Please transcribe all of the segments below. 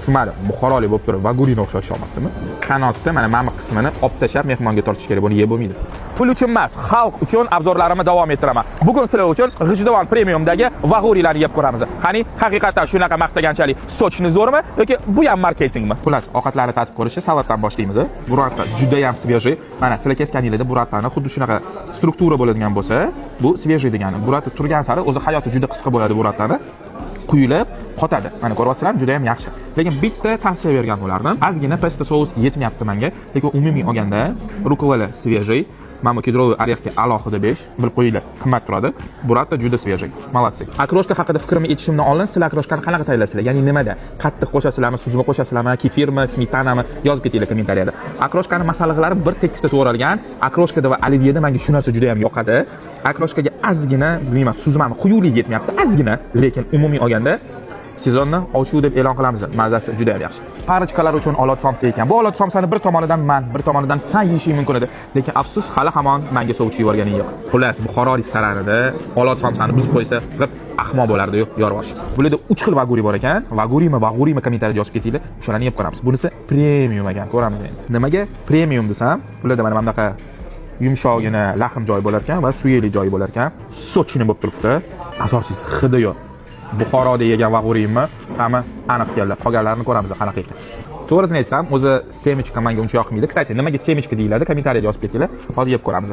Tushunmadim, buxorolik bo'lib turib vagurini o'xshatish olmabdimi? Qanotni mana bu qismini olib tashlab, mehmonga tortish kerak, buni yeb bo'lmaydi. Pul uchun emas, xalq uchun обзор larimni davom ettiraman. Bugun sizlar uchun G'ijduvon Premiumdagi vagurilarni yeb ko'ramiz. Qani, haqiqatdan shunaqa maqtaganchalik сочный, zo'rmi yoki bu ham marketingmi? Xullas, ovqatlarni tatib ko'rishni salatdan boshlaymiz. Burrata juda ham свежий. Mana, sizlar kesganinglarda burratani xuddi shunaqa struktura bo'ladigan bo'lsa, bu свежий degani. Burrata turgan sari, o'zi hayoti juda qisqa bo'ladi burratani, quyilib qotadi. Mana, ko'ryapsizlarmi, juda ham yaxshi. Lekin bitta tavsiya bergan bo'lardim. Ozgina pesto sous yetmayapti menga. Lekin umumiy olganda rukola свежий. Mana bu кедровый орех ga alohida 5, bilib qo'yinglar, qimmat turadi. Burrata juda свежий. Молодцы. Okroshka haqida fikrimni aytishimdan oldin sizlar okroshkani qanaqa tayyorlaysizlar? Ya'ni nimada? Qattiq qo'shasizlarmi, suzma qo'shasizlarmi, kefirmi, smetanami? Yozib ketinglar kommentariyada. Okroshkani masalliqlari bir tekisda to'g'ralgan. Okroshkada va olivyeda menga shu narsa juda ham yoqadi. Okroshkaga ozgina, bilmayman, suzmami, quyuqlik yetmayapti, ozgina, lekin umumiy olganda sezonni ochuv deb e'lon qilamiz. Mazasi juda ham yaxshi. Парочка lar uchun olot somsa ekan. Bu olot somsani bir tomonidan man, bir tomonidan san yeyishing mumkin edi. Lekin afsus, hali hamon menga sovchi yuborganing yo'q. Xullas, Buxoro restoranida olot somsani buzib qo'ysa, g'irt ahmoq bo'lardi-yu, yorvosh. Bularda 3 xil vaguri bor ekan. Vagurimi, vagurimi, kommentariyada yozib ketinglar. O'shalarni yeb ko'ramiz. Bunisi premium ekan, ko'ramiz endi. Nimaga premium desam, bularda mana bunaqa yumshoqgina lahm joyi bo'lar ekan va suyakli joyi bo'lar ekan. Сочный bo'lib turibdi. Asosiysi, hidi yo'q. Buxoroda yegan vag'uriymi ta'mi aniq keldi. Qolganlarini ko'ramiz qanaqa ekan. To'g'risini aytsam, o'zi семечка menga uncha yoqmaydi. Кстати, nimaga семечка deyiladi? Kommentariyada yozib ketinglar. Hozir yeb ko'ramiz.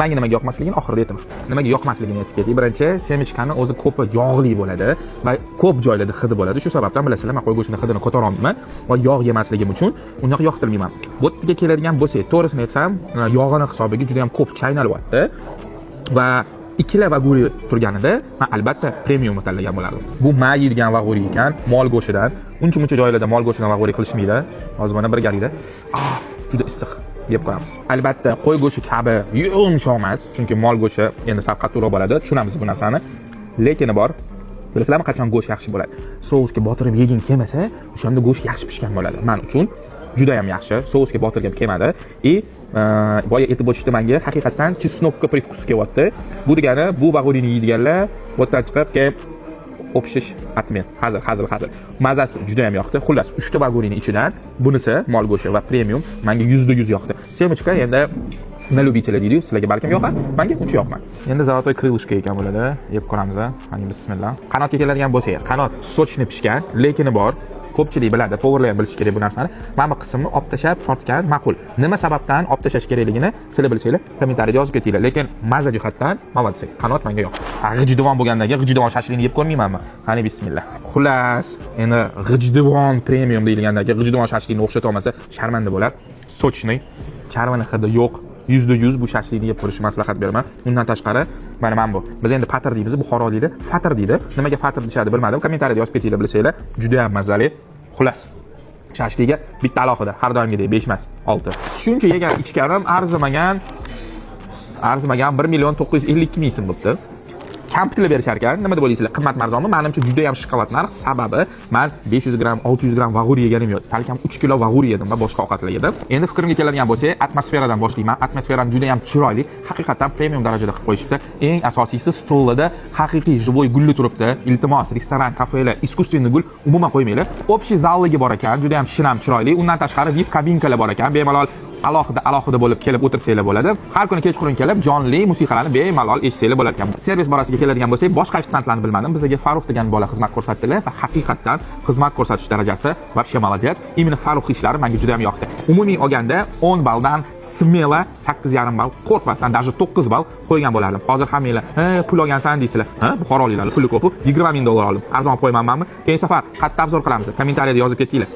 Menga nimaga yoqmasligini oxirida aytaman. Nimaga yoqmasligini aytib ketay. Birinchi, семечка ni o'zi ko'pi yog'li bo'ladi va ko'p joylarda hidi bo'ladi. Shu sababdan, bilasizlar, men qo'y go'shtini hidini ko'tara olmayman va yog' yemasligim uchun unaqa yoqtirmayman. Bu yerga keladigan bo'lsak, to'g'risini aytsam, yog'ini hisobiga juda ham ko'p chaynalyapti va ikkila vaguri turganida man albatta premiumni tanlagan bo'lardim. Bu ma yeydigan vaguri ekan, mol go'shidan. Uncha muncha joylarda mol go'shidan vaguri qilishmaydi. Hozir mana birgalikda, ah, juda issiq, yeb ko'ramiz. Albatta, qo'y go'shti kabi yumshoq emas, chunki mol go'shti endi sal qattiqroq bo'ladi, tushunamiz bu narsani. Lekini bor, bilasizlarmi, qachon go'sht yaxshi bo'ladi? Sousga botirib yeging kelmasa, o'shanda go'sht yaxshi pishgan bo'ladi. Man uchun juda ham yaxshi, sousga botirgim kelmadi. И boya aytib o'tishdi, menga haqiqatdan чеснок ka привкус kelyapti. Bu degani, bu vag'urini yeydiganlar bu yerdan chiqib keyin o'pishish отмен. Hazil, hazil, hazil. Mazasi juda ham yoqdi. Xullas, uchta vagurini ichidan bunisi, mol go'shti va premium, menga 100% yoqdi. Семечка endi на любителя deydiyu, sizlarga balkim yoqar, menga uncha yoqmadi. Endi золотой крылышко ekan bo'ladi, yeb ko'ramiz. Qani, bismillah. Qanotga keladigan bo'lsak, qanot сочный pishgan, lekini bor, ko'pchilik biladi, повар lar ham bilishi kerak bu narsani, mana bu qismni olib tashlab tortgan ma'qul. Nima sababdan olib tashlash kerakligini sizlar bilsanglar, kommentariyada yozib ketinglar. Lekin maza jihatdan молодцы, qanot menga yoqdi. G'ijduvon bo'lgandan keyin g'ijduvon shashlikni yeb ko'rmaymanmi? Qani, bismillah. Xullas, endi G'ijduvon Premium deyilgandan keyin g'ijduvon shashlikni o'xshata olmasa, sharmanda bo'ladi. Сочный, charvini hidi yo'q. 100% bu shashlikni yeb ko'rishni maslahat beraman. Undan tashqari, mana bu, biz endi patir deymiz, buxoroliklar fatir deydi. Nimaga fatir deyishadi, bilmadim, kommentariyada yozib ketinglar bilsanglar. Juda ham mazali. Xullas, shashliga bitta alohida, har doimgidek 5 emas, 6. Shuncha yegan ichganim arzimagan 1 952 000 so'm bo'libdi. Kampitlar berishar ekan. Nima deb o'ylaysizlar, qimmatmi, arzonmi? Manimcha, juda ham shokolad narx. Sababi, man 500 gramm, 600 gramm vag'ur yeganim yo'q, salkam 3 kilo vag'ur yedim va boshqa ovqatlar yedim. Endi fikrimga keladigan bo'lsak, atmosferadan boshlayman. Atmosferani juda ham chiroyli, haqiqatdan premium darajada qilib qo'yishibdi. Eng asosiysi, stolida haqiqiy живой gulli turibdi. Iltimos, restoran, kafelar искусственный gul umuman qo'ymanglar. Общий zalligi bor ekan, juda ham shinam, chiroyli. Undan tashqari, VIP kabinkalar bor ekan, bemalol alohida alohida bo'lib kelib o'tirsanglar bo'ladi. Har kuni kechqurun kelib jonli musiqalarni bemalol eshitsanglar bo'lar ekan. Servis borasiga keladigan bo'lsak, boshqa ofitsiantlarni bilmadim, bizga Farruh degan bola xizmat ko'rsatdilar va haqiqatdan xizmat ko'rsatish darajasi вообще молодец. Именно Farruh ishlari menga juda ham yoqdi. Umumiy olganda 10 balldan смело 8,5 ball, qo'rqmasdan даже 9 ball qo'ygan bo'lardim. Hozir hammanglar "Ha, pul olgansan" deysizlar. Ha, buxoroliklar puli ko'p, 20 ming dollar oldim, arzon qo'ymanmanmi? Keyin safar qayerda обзор qilamiz, kommentariyada yozib ketinglar.